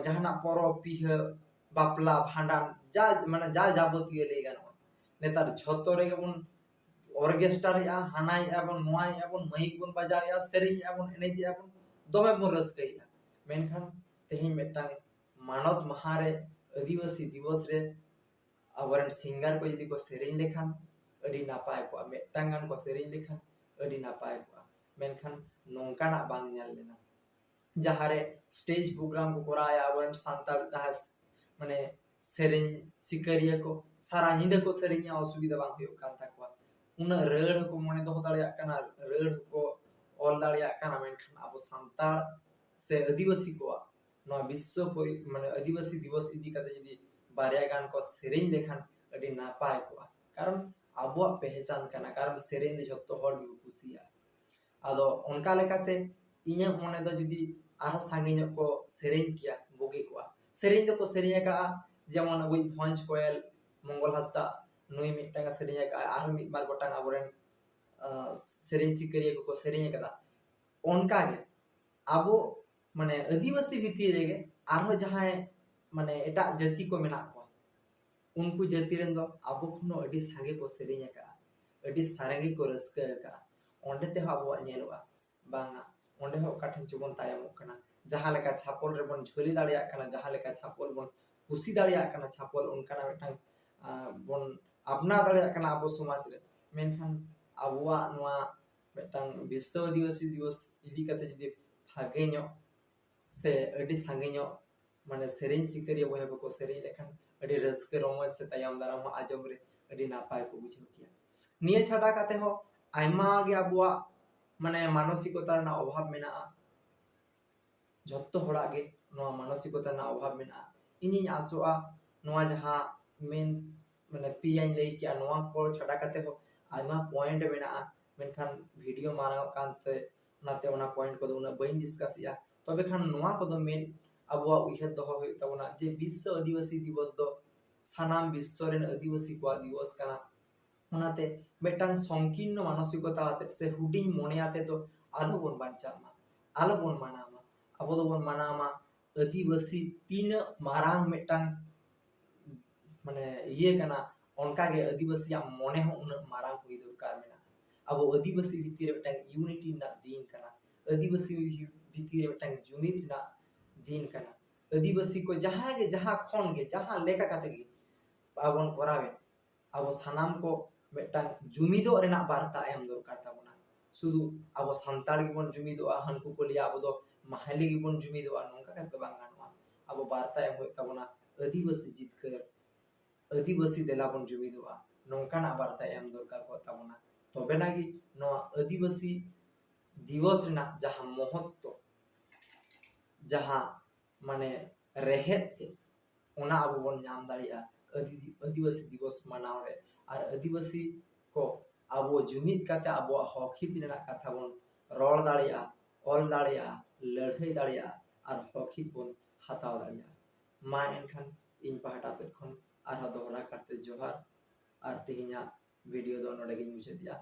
ᱡᱟᱦᱟᱱᱟᱜ ᱯᱚᱨᱚᱵᱽ ᱯᱤᱦᱟᱹ, ᱵᱟᱯᱞᱟ, ᱵᱷᱟᱸᱰᱟᱱ, ᱡᱟ ᱢᱟᱱᱮ ᱡᱟ ᱡᱟᱵᱚᱛᱤᱭᱚ ᱞᱟᱹᱭ ᱜᱟᱱᱚᱜᱼᱟ, ᱱᱮᱛᱟᱨ ᱡᱷᱚᱛᱚ ᱨᱮᱜᱮ ᱵᱚᱱ ᱚᱨᱜᱮᱥᱴᱟᱨᱮᱜᱼᱟ, ᱦᱟᱱᱟᱭᱮᱜᱼᱟ ᱵᱚᱱ, ᱱᱚᱣᱟᱭᱮᱜᱼᱟ ᱵᱚᱱ, ᱢᱟᱹᱭᱤᱠ ᱵᱚᱱ ᱵᱟᱡᱟᱣᱮᱜᱼᱟ, ᱥᱮᱨᱮᱧᱮᱜᱼᱟ ᱵᱚᱱ, ᱮᱱᱮᱡᱮᱜᱼᱟ ᱵᱚᱱ, ᱫᱚᱢᱮ ᱵᱚᱱ ᱨᱟᱹᱥᱠᱟᱹᱭᱮᱜᱼᱟ᱾ ᱢᱮᱱᱠᱷᱟᱱ ᱛᱮᱦᱮᱧ ᱢᱤᱫᱴᱟᱝ ᱢᱟᱱᱚᱛ ᱢᱟᱦᱟ ᱨᱮ, ᱟᱹᱫᱤᱵᱟᱹᱥᱤ ᱫᱤᱵᱚᱥ ᱨᱮ ᱟᱵᱚᱨᱮᱱ ᱥᱤᱝᱜᱟᱨ ᱠᱚ ᱡᱩᱫᱤ ᱠᱚ ᱥᱮᱨᱮᱧ ᱞᱮᱠᱷᱟᱱ ᱟᱹᱰᱤ ᱱᱟᱯᱟᱭ ᱠᱚᱜᱼᱟ, ᱢᱤᱫᱴᱟᱝ ᱜᱟᱱ ᱠᱚ ᱥᱮᱨᱮᱧ ᱞᱮᱠᱷᱟᱱ ᱟᱹᱰᱤ ᱱᱟᱯᱟᱭ ᱠᱚᱜᱼᱟ᱾ ᱢᱮᱱᱠᱷᱟᱱ ᱱᱚᱝᱠᱟᱱᱟᱜ ᱵᱟᱝ ᱧᱮᱞ ᱞᱮᱱᱟ᱾ ᱡᱟᱦᱟᱸᱨᱮ ᱥᱴᱮᱡᱽ ᱯᱨᱳᱜᱨᱟᱢ ᱠᱚ ᱠᱚᱨᱟᱣᱮᱜᱼᱟ ᱟᱵᱚᱨᱮᱱ ᱥᱟᱱᱛᱟᱲ ᱡᱟᱦᱟᱸᱭ ᱢᱟᱱᱮ ᱥᱮᱨᱮᱧ ᱥᱤᱠᱟᱹᱨᱤᱭᱟᱹ ᱠᱚ ᱥᱟᱨᱟ ᱧᱤᱫᱟᱹ ᱠᱚ ᱥᱮᱨᱮᱧᱟ, ᱚᱥᱩᱵᱤᱫᱷᱟ ᱵᱟᱝ ᱦᱩᱭᱩᱜ ᱠᱟᱱ ᱛᱟᱠᱚᱣᱟ᱾ ᱩᱱᱟᱹᱜ ᱨᱟᱹᱲ ᱦᱚᱸᱠᱚ ᱢᱚᱱᱮ ᱫᱚᱦᱚ ᱫᱟᱲᱮᱭᱟᱜ ᱠᱟᱱᱟ, ᱨᱟᱹᱲ ᱦᱚᱸᱠᱚ ᱚᱞ ᱫᱟᱲᱮᱭᱟᱜ ᱠᱟᱱᱟ, ᱢᱮᱱᱠᱷᱟᱱ ᱟᱵᱚ ᱥᱟᱱᱛᱟᱲ ᱥᱮ ᱟᱹᱫᱤᱵᱟᱹᱥᱤ ᱠᱚᱣᱟᱜ ᱱᱚᱣᱟ ᱵᱤᱥᱥᱚ ᱯᱚᱨᱤ-, ᱢᱟᱱᱮ ᱟᱹᱫᱤᱵᱟᱹᱥᱤ ᱫᱤᱵᱚᱥ ᱤᱫᱤ ᱠᱟᱛᱮ ᱡᱩᱫᱤ ᱵᱟᱨᱭᱟ ᱜᱟᱱ ᱠᱚ ᱥᱮᱨᱮᱧ ᱞᱮᱠᱷᱟᱱ ᱟᱹᱰᱤ ᱱᱟᱯᱟᱭ ᱠᱚᱜᱼᱟ, ᱠᱟᱨᱚᱱ ᱟᱵᱚᱣᱟᱜ ᱯᱮᱦᱪᱟᱱ ᱠᱟᱱᱟ, ᱠᱟᱨᱚᱱ ᱥᱮᱨᱮᱧ ᱫᱚ ᱡᱷᱚᱛᱚ ᱦᱚᱲ ᱜᱮᱠᱚ ᱠᱩᱥᱤᱭᱟᱜᱼᱟ᱾ ᱟᱫᱚ ᱚᱱᱠᱟ ᱞᱮᱠᱟᱛᱮ ᱤᱧᱟᱹᱜ ᱢᱚᱱᱮ ᱫᱚ ᱡᱩᱫᱤ ᱟᱨᱦᱚᱸ ᱥᱟᱸᱜᱮ ᱧᱚᱜ ᱠᱚ ᱥᱮᱨᱮᱧ ᱠᱮᱭᱟ ᱵᱩᱜᱤ ᱠᱚᱜᱼᱟ᱾ ᱥᱮᱨᱮᱧ ᱫᱚᱠᱚ ᱥᱮᱨᱮᱧ ᱟᱠᱟᱫᱼᱟ, ᱡᱮᱢᱚᱱ ᱟᱵᱚᱭᱤᱡ ᱵᱷᱚᱸᱡᱽ ᱠᱚᱭᱮᱞ ᱢᱚᱝᱜᱚᱞ ᱦᱟᱸᱥᱫᱟ, ᱱᱩᱭ ᱢᱤᱫᱴᱟᱝ ᱮ ᱥᱮᱨᱮᱧ ᱟᱠᱟᱫᱼᱟ, ᱟᱨᱦᱚᱸ ᱢᱤᱫ ᱵᱟᱨ ᱜᱚᱴᱟᱝ ᱟᱵᱚᱨᱮᱱ ᱟᱸ, ᱥᱮᱨᱮᱧ ᱥᱤᱠᱟᱹᱨᱤᱭᱟᱹ ᱠᱚᱠᱚ ᱥᱮᱨᱮᱧ ᱟᱠᱟᱫᱟ᱾ ᱚᱱᱠᱟᱜᱮ ᱟᱵᱚ ᱢᱟᱱᱮ ᱟᱹᱫᱤᱵᱟᱹᱥᱤ ᱵᱷᱤᱛᱤᱨ ᱨᱮᱜᱮ ᱟᱨᱦᱚᱸ ᱡᱟᱦᱟᱸᱭ ᱢᱟᱱᱮ ᱮᱴᱟᱜ ᱡᱟᱹᱛᱤ ᱠᱚ ᱢᱮᱱᱟᱜ ᱠᱚᱣᱟ, ᱩᱱᱠᱩ ᱡᱟᱹᱛᱤ ᱨᱮᱱ ᱫᱚ ᱟᱵᱚ ᱠᱷᱚᱱ ᱦᱚᱸ ᱟᱹᱰᱤ ᱥᱟᱸᱜᱮ ᱠᱚ ᱥᱮᱨᱮᱧ ᱟᱠᱟᱫᱼᱟ, ᱟᱹᱰᱤ ᱥᱟᱸᱜᱮ ᱠᱚ ᱨᱟᱹᱥᱠᱟᱹ ᱟᱠᱟᱫᱼᱟ᱾ ᱚᱸᱰᱮ ᱛᱮᱦᱚᱸ ᱟᱵᱚᱣᱟᱜ ᱧᱮᱞᱚᱜᱼᱟ, ᱵᱟᱝᱟ, ᱚᱸᱰᱮ ᱦᱚᱸ ᱚᱠᱟ ᱴᱷᱮᱱ ᱪᱚᱵᱚᱱ ᱛᱟᱭᱚᱢᱚᱜ ᱠᱟᱱᱟ᱾ ᱡᱟᱦᱟᱸ ᱞᱮᱠᱟ ᱪᱷᱟᱯᱚᱞ ᱨᱮᱵᱚᱱ ᱡᱷᱟᱹᱞᱤ ᱫᱟᱲᱮᱭᱟᱜ ᱠᱟᱱᱟ, ᱡᱟᱦᱟᱸ ᱞᱮᱠᱟ ᱪᱷᱟᱯᱚᱞ ᱵᱚᱱ ᱠᱩᱥᱤ ᱫᱟᱲᱮᱭᱟᱜ ᱠᱟᱱᱟ, ᱪᱷᱟᱯᱚᱞ ᱚᱱᱠᱟᱱᱟᱜ ᱢᱤᱫᱴᱟᱝ, ᱟᱸ, ᱵᱚᱱ ᱟᱯᱱᱟᱨ ᱫᱟᱲᱮᱭᱟᱜ ᱠᱟᱱᱟ ᱟᱵᱚ ᱥᱚᱢᱟᱡᱽ ᱨᱮ᱾ ᱢᱮᱱᱠᱷᱟᱱ ᱟᱵᱚᱣᱟᱜ ᱱᱚᱣᱟ ᱢᱤᱫᱴᱟᱝ ᱵᱤᱥᱥᱚ ᱟᱹᱫᱤᱵᱟᱹᱥᱤ ᱫᱤᱵᱚᱥ ᱤᱫᱤ ᱠᱟᱛᱮ ᱡᱩᱫᱤ ᱵᱷᱟᱜᱮ ᱧᱚᱜ ᱥᱮ ᱟᱹᱰᱤ ᱥᱟᱸᱜᱮ ᱧᱚᱜ ᱢᱟᱱᱮ ᱥᱮᱨᱮᱧ ᱥᱤᱠᱟᱹᱨᱤᱭᱟᱹ ᱵᱚᱭᱦᱟ ᱠᱚᱠᱚ ᱥᱮᱨᱮᱧ ᱞᱮᱠᱷᱟᱱ ᱟᱹᱰᱤ ᱨᱟᱹᱥᱠᱟᱹ ᱨᱚᱢᱚᱡᱽ ᱥᱮ ᱛᱟᱭᱚᱢ ᱫᱟᱨᱟᱢ ᱦᱚᱸ ᱟᱸᱡᱚᱢ ᱨᱮ ᱟᱹᱰᱤ ᱱᱟᱯᱟᱭ ᱠᱚ ᱵᱩᱡᱷᱟᱹᱣ ᱠᱮᱭᱟ᱾ ᱱᱤᱭᱟᱹ ᱪᱷᱟᱰᱟ ᱠᱟᱛᱮ ᱦᱚᱸ ᱟᱭᱢᱟ ᱜᱮ ᱟᱵᱚᱣᱟᱜ ᱢᱟᱱᱮ ᱢᱟᱱᱚᱥᱤᱠᱚᱛᱟ ᱨᱮᱱᱟᱜ ᱚᱵᱷᱟᱵᱽ ᱢᱮᱱᱟᱜᱼᱟ᱾ ᱡᱷᱚᱛᱚ ᱦᱚᱲᱟᱜ ᱜᱮ ᱱᱚᱣᱟ ᱢᱟᱱᱚᱥᱤᱠᱚᱛᱟ ᱨᱮᱱᱟᱜ ᱚᱵᱷᱟᱵᱽ ᱢᱮᱱᱟᱜᱼᱟ᱾ ᱤᱧᱤᱧ ᱟᱥᱚᱜᱼᱟ ᱱᱚᱣᱟ ᱡᱟᱦᱟᱸ ᱢᱮᱱ ᱢᱟᱱᱮ ᱯᱮᱭᱟᱧ ᱞᱟᱹᱭ ᱠᱮᱜᱼᱟ, ᱱᱚᱣᱟ ᱠᱚ ᱪᱷᱟᱰᱟ ᱠᱟᱛᱮ ᱦᱚᱸ ᱟᱭᱢᱟ ᱯᱚᱭᱮᱱᱴ ᱢᱮᱱᱟᱜᱼᱟ, ᱢᱮᱱᱠᱷᱟᱱ ᱵᱷᱤᱰᱤᱭᱳ ᱢᱟᱨᱟᱝᱚᱜ ᱠᱟᱱᱛᱮ ᱚᱱᱟᱛᱮ ᱚᱱᱟ ᱯᱚᱭᱮᱱᱴ ᱠᱚᱫᱚ ᱩᱱᱟᱹᱜ ᱵᱟᱹᱧ ᱰᱤᱥᱠᱟᱥᱮᱜᱼᱟ᱾ ᱛᱚᱵᱮ ᱠᱷᱟᱱ ᱱᱚᱣᱟ ᱠᱚᱫᱚ ᱢᱮᱱ ᱟᱵᱚᱣᱟᱜ ᱩᱭᱦᱟᱹᱨ ᱫᱚᱦᱚ ᱦᱩᱭᱩᱜ ᱛᱟᱵᱚᱱᱟ ᱡᱮ ᱵᱤᱥᱥᱚ ᱟᱹᱫᱤᱵᱟᱹᱥᱤ ᱫᱤᱵᱚᱥ ᱫᱚ ᱥᱟᱱᱟᱢ ᱵᱤᱥᱥᱚ ᱨᱮᱱ ᱟᱹᱫᱤᱵᱟᱹᱥᱤ ᱠᱚᱣᱟᱜ ᱫᱤᱵᱚᱥ ᱠᱟᱱᱟ᱾ ᱚᱱᱟᱛᱮ ᱢᱤᱫᱴᱟᱝ ᱥᱚᱝᱠᱤᱨᱱᱚ ᱢᱟᱱᱚᱥᱤᱠᱚᱛᱟ ᱟᱛᱮ ᱥᱮ ᱦᱩᱰᱤᱧ ᱢᱚᱱᱮ ᱟᱛᱮ ᱫᱚ ᱟᱞᱚ ᱵᱚᱱ ᱵᱟᱧᱪᱟᱜ ᱢᱟ, ᱟᱞᱚ ᱵᱚᱱ ᱢᱟᱱᱟᱣ ᱢᱟ᱾ ᱟᱵᱚ ᱫᱚᱵᱚᱱ ᱢᱟᱱᱟᱣ ᱢᱟ ᱟᱹᱫᱤᱵᱟᱹᱥᱤ ᱛᱤᱱᱟᱹᱜ ᱢᱟᱨᱟᱝ ᱢᱤᱫᱴᱟᱝ ᱢᱟᱱᱮ ᱤᱭᱟᱹ ᱠᱟᱱᱟ, ᱚᱱᱠᱟᱜᱮ ᱟᱹᱫᱤᱵᱟᱹᱥᱤᱭᱟᱜ ᱢᱚᱱᱮ ᱦᱚᱸ ᱩᱱᱟᱹᱜ ᱢᱟᱨᱟᱝ ᱦᱩᱭ ᱫᱚᱨᱠᱟᱨ ᱢᱮᱱᱟᱜᱼᱟ᱾ ᱟᱵᱚ ᱟᱹᱫᱤᱵᱟᱹᱥᱤ ᱵᱷᱤᱛᱤᱨ ᱨᱮ ᱢᱤᱫᱴᱟᱝ ᱤᱭᱩᱱᱤᱴᱤ ᱨᱮᱱᱟᱜ ᱫᱤᱱ ᱠᱟᱱᱟ, ᱟᱹᱫᱤᱵᱟᱹᱥᱤ ᱵᱷᱤᱛᱤᱨ ᱨᱮ ᱢᱤᱫᱴᱟᱝ ᱡᱩᱢᱤᱫ ᱨᱮᱱᱟᱜ ᱫᱤᱱ ᱠᱟᱱᱟ᱾ ᱟᱹᱫᱤᱵᱟᱹᱥᱤ ᱠᱚ ᱡᱟᱦᱟᱸ ᱜᱮ ᱡᱟᱦᱟᱸ ᱠᱷᱚᱱ ᱜᱮ ᱡᱟᱦᱟᱸ ᱞᱮᱠᱟ ᱠᱟᱛᱮ ᱜᱮ ᱵᱚᱱ ᱠᱚᱨᱟᱣᱮᱫ, ᱟᱵᱚ ᱥᱟᱱᱟᱢ ᱠᱚ ᱢᱤᱫᱴᱟᱝ ᱡᱩᱢᱤᱫᱚᱜ ᱨᱮᱱᱟᱜ ᱵᱟᱨᱛᱟ ᱮᱢ ᱫᱚᱨᱠᱟᱨ ᱛᱟᱵᱚᱱᱟ᱾ ᱥᱩᱫᱷᱩ ᱟᱵᱚ ᱥᱟᱱᱛᱟᱲ ᱜᱮᱵᱚᱱ ᱡᱩᱢᱤᱫᱚᱜᱼᱟ, ᱦᱟᱹᱱᱠᱩ ᱠᱚ ᱞᱟᱹᱭᱟ ᱟᱵᱚ ᱫᱚ ᱢᱟᱦᱟᱞᱤ ᱜᱮᱵᱚᱱ ᱡᱩᱢᱤᱫᱚᱜᱼᱟ, ᱱᱚᱝᱠᱟ ᱠᱟᱛᱮ ᱫᱚ ᱵᱟᱝ ᱜᱟᱱᱚᱜᱼᱟ᱾ ᱟᱵᱚ ᱵᱟᱨᱛᱟ ᱮᱢ ᱦᱩᱭᱩᱜ ᱛᱟᱵᱚᱱᱟ, ᱟᱹᱫᱤᱵᱟᱹᱥᱤ ᱡᱤᱛᱠᱟᱹᱨ, ᱟᱹᱫᱤᱵᱟᱹᱥᱤ ᱫᱮᱞᱟ ᱵᱚᱱ ᱡᱩᱢᱤᱫᱚᱜᱼᱟ, ᱱᱚᱝᱠᱟᱱᱟᱜ ᱵᱟᱨᱛᱟ ᱮᱢ ᱫᱚᱨᱠᱟᱨ ᱠᱚᱜ ᱛᱟᱵᱚᱱᱟ᱾ ᱛᱚᱵᱮᱱᱟ ᱜᱮ ᱱᱚᱣᱟ ᱟᱹᱫᱤᱵᱟᱹᱥᱤ ᱫᱤᱵᱚᱥ ᱨᱮᱱᱟᱜ ᱡᱟᱦᱟᱸ ᱢᱚᱦᱚᱛᱛᱚ, ᱡᱟᱦᱟᱸ ᱢᱟᱱᱮ ᱨᱮᱦᱮᱫ ᱛᱮ, ᱚᱱᱟ ᱟᱵᱚ ᱵᱚᱱ ᱧᱟᱢ ᱫᱟᱲᱮᱭᱟᱜᱼᱟ ᱟᱹᱫᱤ-, ᱟᱹᱫᱤᱵᱟᱹᱥᱤ ᱫᱤᱵᱚᱥ ᱢᱟᱱᱟᱣ ᱨᱮ᱾ ᱟᱨ ᱟᱹᱫᱤᱵᱟᱹᱥᱤ ᱠᱚ ᱟᱵᱚ ᱡᱩᱢᱤᱫ ᱠᱟᱛᱮ ᱟᱵᱚᱣᱟᱜ ᱦᱚᱠ ᱦᱤᱛ ᱨᱮᱱᱟᱜ ᱠᱟᱛᱷᱟ ᱵᱚᱱ ᱨᱚᱲ ᱫᱟᱲᱮᱭᱟᱜᱼᱟ, ᱚᱞ ᱫᱟᱲᱮᱭᱟᱜᱼᱟ, ᱞᱟᱹᱲᱦᱟᱹᱭ ᱫᱟᱲᱮᱭᱟᱜᱼᱟ ᱟᱨ ᱦᱚᱠ ᱦᱤᱛ ᱵᱚᱱ ᱦᱟᱛᱟᱣ ᱫᱟᱲᱮᱭᱟᱜᱼᱟ᱾ ᱢᱟ ᱮᱱᱠᱷᱟᱱ ᱤᱧ ᱯᱟᱦᱴᱟ ᱥᱮᱫ ᱠᱷᱚᱱ ᱟᱨᱦᱚᱸ ᱫᱚᱦᱲᱟ ᱠᱟᱨᱛᱮ ᱡᱚᱦᱟᱨ, ᱟᱨ ᱛᱮᱦᱮᱧᱟᱜ ᱵᱷᱤᱰᱤᱭᱳ ᱫᱚ ᱱᱚᱰᱮ ᱜᱤᱧ ᱢᱩᱪᱟᱹᱫᱮᱜᱼᱟ᱾